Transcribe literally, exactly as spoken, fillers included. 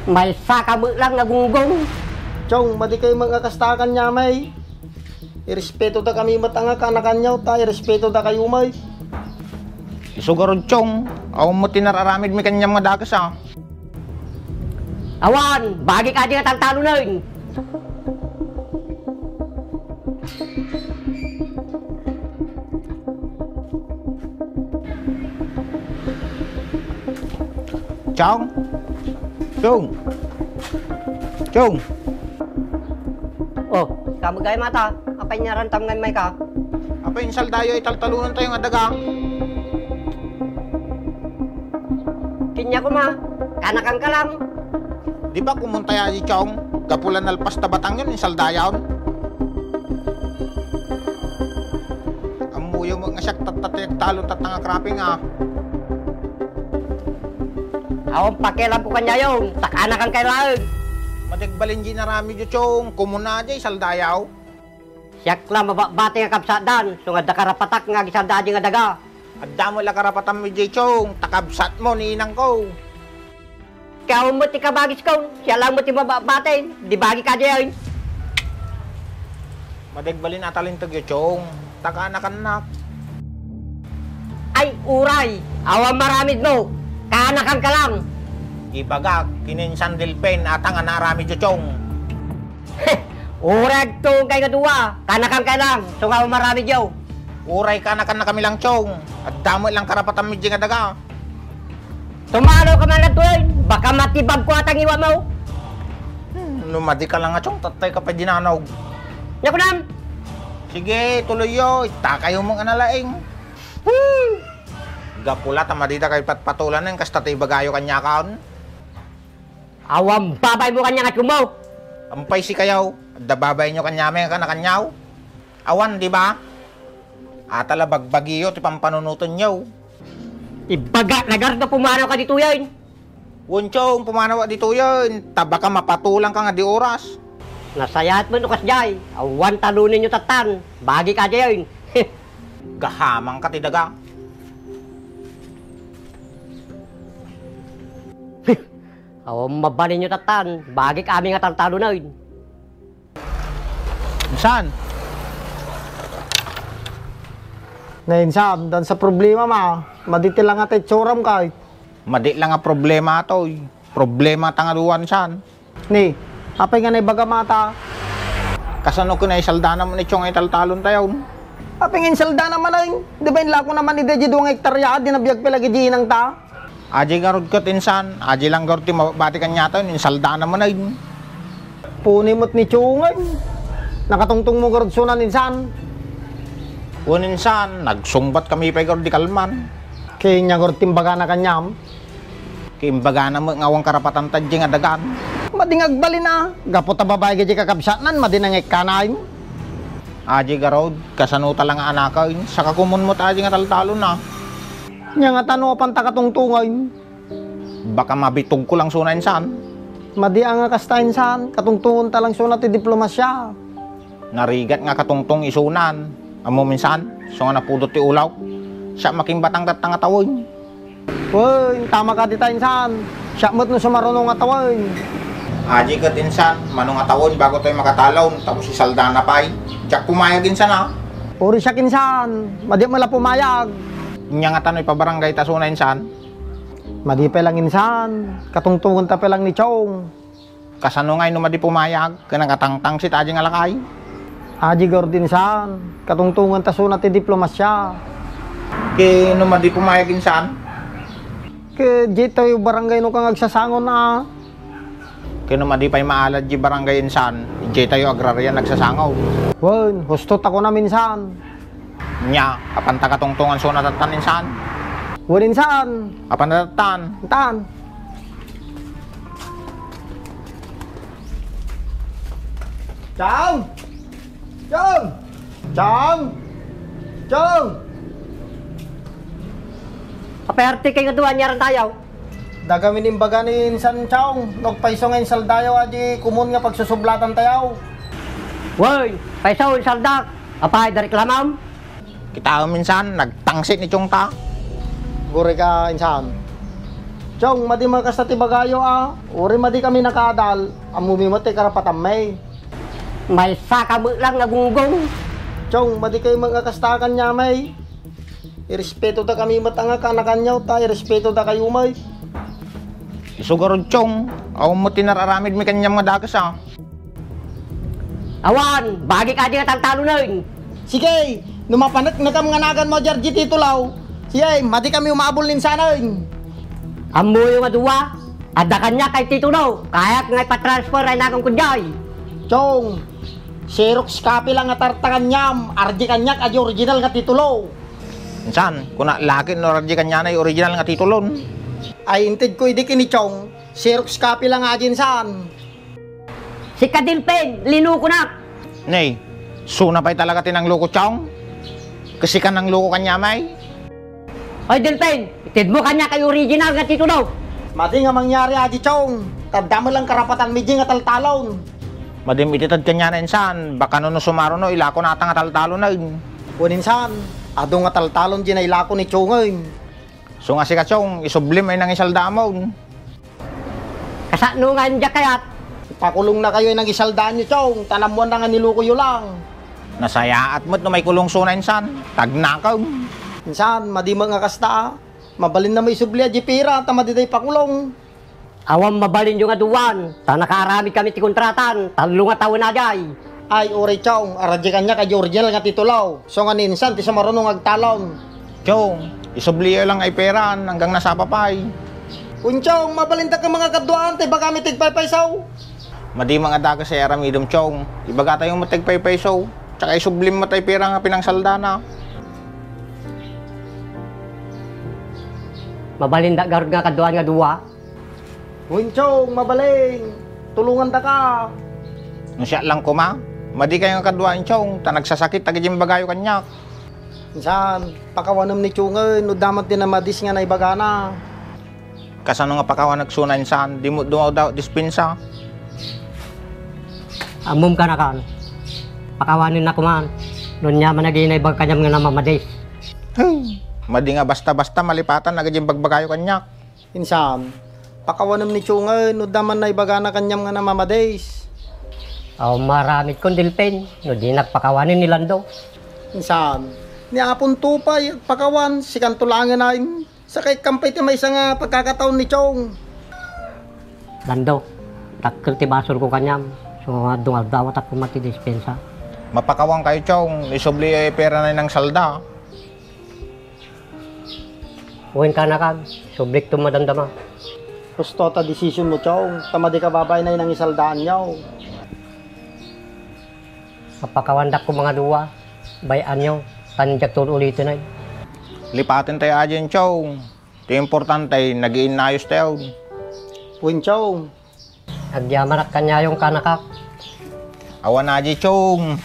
Maysa ka met lang nga gunggong. Chong, madi kayo met nga kasta kaniami. Irespeto da kami met nga kanakanyo, ta irespeto da kayo met. Isu garud, Chong, awan met ti nararamid mi kaniam nga dakes, a. Awan, bagi kadi nga taltalonen. Chong? Chong? Chong? O, ikaw met gayam ta. Apay nga aramidem nga immayka? Apay insaldayo a taltalonentayo nga daga? Ken ania koma, kanakanka lang. Di ba komuntayo a, Chong? Gapu la nalpas ta batangyon, insaldayon. Ammoyo met nga siak tatta ti agtalon tatta nga kraping, a. Awan pakialamko kaniayo, ta kanakanka laeng. Madi agbalin diay inaramidyo, Chong. Komun a diay saldayo. Siak la mababati nga kabsatdan, isu nga adda karapatak nga agisalda diay nga daga. Adda met la karapatanmi diay, Chong, ta kabsatmo ni inangko. Ket awan met ti kabagiskon, siak laeng met ti mababati, di bagi kadi. Madi agbalin a talintegyo, Chong, ta kanakannak. Ay, uray, awan maramidmo, kanakanka lang. Ibagak, ken ni Insan Delfin, ata nga naaramidyo, Chong. Uray agtuongkayo nga dua, kanakanka lang, isu nga awan maramidyo. Uray kanakannakami lang, Chong. Adda met lang karapatanmi diay nga daga. Tumalawka man laeng, baka matibagko ata nga iwatmo. Hmm, no madi ka lang a, Chong, tattayka pay dinanog. Ania kunam? Sige, tuloyyo, ittakayo met nga nalaing. Hmm. Gapu la ta madidakayo patpatulanen, kasta ti ibagayo kaniakon. Awan babaymo kaniak nga Chongmo. Ampay sikayo, adda babayyo kaniami nga kanakanyo? Awan, di ba? Ata la bagbagiyo ti pampanunotenyo. Ibagak la garud a pumanawka ditoyen. Wen, Chong, pumanawak ditoyen, ta baka mapatulanka nga di oras. Nasayaat met no kasdiay, awan talonenyo tattan, bagi kadiayen. Gahamangka ti daga. Awan mabalinyo tattan, bagik amin nga taltalonen. Insan? Ne, insan, adda sa problema ma. Madi ti la nga ta itsuram kay. Madi la nga problema toy. Problema ta nga dua, insan. Ne, apay nga naibagam ata? Kasano ket naisaldana met ni Chong a italtalontayon? Apay nga insaldana manen? Di ba inlakona man idi dua nga hektarya a di nabiag pay lagi di inangta? Adiay garud ket insan, adiay lang garud ti mabati kaniatayon, insaldana manen. Puni met ni Chongen. Nakatungtongmo garud sunan insan? Wen insan, nagsungbat kami pay garud di kalman. Ket ania garud ti imbagana kaniam? Ket imbagana met nga awan karapatanta diay nga dagan. Madi nga agbalin a, gapu ta babai diay kakabsatnan, madi nga ikkanaen. Adiay garud, kasano ta la nga anaken, saka komun met adiay nga taltalon a. Ania ngata no apanta katungtongen? Baka mabitugko lang suna insan. Madi a nga kasta insan, katungtongenta lang suna ti diplomasia. Narigat nga katungtong isunan. Ammom insan, isu nga napudot ti ulawk. Siak makimbatang tatta nga tawen. Wen, tama ka dita insan. Siak met no sumaruno nga tawen. Adiay ket insan, mano nga tawen bago tayo makatalon, tapos isaldana pay. Diak pumayag insan a. Uri siak insan, madi met la pumayag. Ania ngata no ipabarangay ta suna insan? Madi pay lang insan, katungtongenta pay lang ni Chong. Kasano ngay no madi pumayag ken nakatangtangsit adiay nga lakay? Adiay garud insan, katungtongenta suna ti diplomasia. Ket no madi pumayag insan? Ket diay tayo barangay no kang agsasangon a. Ket no madi pay maalad diay barangay insan, diay tayo agrarian agsasangon. Wen, husto ta kunam insan. Nia, apanta katungtongan suna tattan insan? Wen insan. Apanta tattan? Tan. Chong! Chong! Chong! Chong! Apay arti kay nga dua, aniaran tayo? Dagami ni imbaga ni insan Chong, no payso nga insaldayo a di komun nga pagsusublatantayo. Wen, payso insaldak, apay, da reklamam? Kitaem insan, nagtangsit ni Chong ta. Guri ka insan. Chong, madi met kasta ti bagayo a. Uray madi kami nakaadal, ammomi met ti karapatanmi. Maysa ka met lang a gunggong. Chong, madi kayo met nga kasta kaniami. Irespeto da kami met nga kanakanyo, ta irespeto da kayo met. Isu garud, Chong, awan met ti nararamidmi kaniam nga dakes a. Awan, bagi kadi nga taltalonen. Sige, no mapaneknekam nga naganmo a Jarji ti tulaw, sige, madi kami umabol ni insanen. Ammoyo nga dua, adda kaniak a titulo, kayak nga ipatransfer ay naganko diay. Chong, Xerox copy lang nga tarta kaniam, R G kaniak a di original nga titulo. Insan, kuna lakin no R G kaniana ay original nga titulon. Ay, intedko idi ken ni Chong, Xerox copy lang nga agensan. Sika, Delpin, linukonak. Nay, suna pay talaga ti nangloko, Chong? Kasika nangloko kaniami? Oy, Delpin, itedmo kaniak ay original nga titulo. Madi nga mangyari, Aji Chong. Tadda met lang karapatanmi di nga taltalon. Madim itited kaniana insan, baka no, no sumaruno, ilako nata nga taltalonen. Wen insan, adu nga taltalon di nailako ni Chongen. Isu nga sika, Chong, isublim ay nangisalda amon. Kasano nga diak kayat? Ipakulongna kayo ay nangisaldaanyo, Chong, ta nammuanna nga nilukoyo lang. Nasayaat met no maikulong suna insan, tagnakem. Insan, madi met nga kasta a. Mabalinna met isubli a di pera, ta madida ipakulong. Awan mabalinyo nga duan, ta nakaaramid kami ti kontratan, tallo nga tawen a diay. Ay, uray, Chong, R G kaniak a di original nga titulo. Isu nga ni insan ti sumaruno nga agtalon. Chong, isubliyo lang ay peran, hanggang nasapa pay. Wen, Chong, mabalindak nga mga kaduaan, ta ibagami ti agpaypayso. Madi met nga dakes ay aramidem, Chong. Ibagatayo met ti agpaypayso. Tsaka isublim met ay pera nga pinangsaldana. Mabalindak garud nga kaduaan nga dua. Wen, Chong, mabalin. Tulongandaka. No siak lang koma, madi kayo nga kaduaan, Chong, ta nagsasakit dagiti imbagayo kaniak. Insan, pakawanem ni Chongen, no adda met ti namadis nga naibagana. Kasano nga pakawanek suna insan, di met dumaw-daw dispensa? Ammom kanakan, pakawanennak koman, no ania man dagiti naibaga kaniam nga namamadis. Hey, madi nga basta-basta malipatan dagiti imbagbaga kaniak. Insan, pakawanem ni Chongen, no adda man naibagana kaniam nga namamadis. Awan maaramidkon, Delpin, no dinak pakawanen ni Lando. Insan, ni Apon to pay agpakawan, sikanto laengen ay. Sakay kam pay ti maysa nga pagkakataon ni Chong. Lando, dakkel ti basolko kaniam. So, nga dungawdawatak koma ti dispensa. Mapakawan kayo, Chong. Isubli ay pera na nang salda. Wen kanakan, sublikto madamdama. Husto ta decision mo, Chong. Ta madi ka babaen ay nangisaldaanyo. Mapakawandak ko mga dua, bay-anyo, tan diak to uliten ay. Lipaten tayo adin, Chong. Ti importante, nagiinnayos tayo. Wen, Chong. Agyamanak kaniayon kanakak. Awan adi, Chong.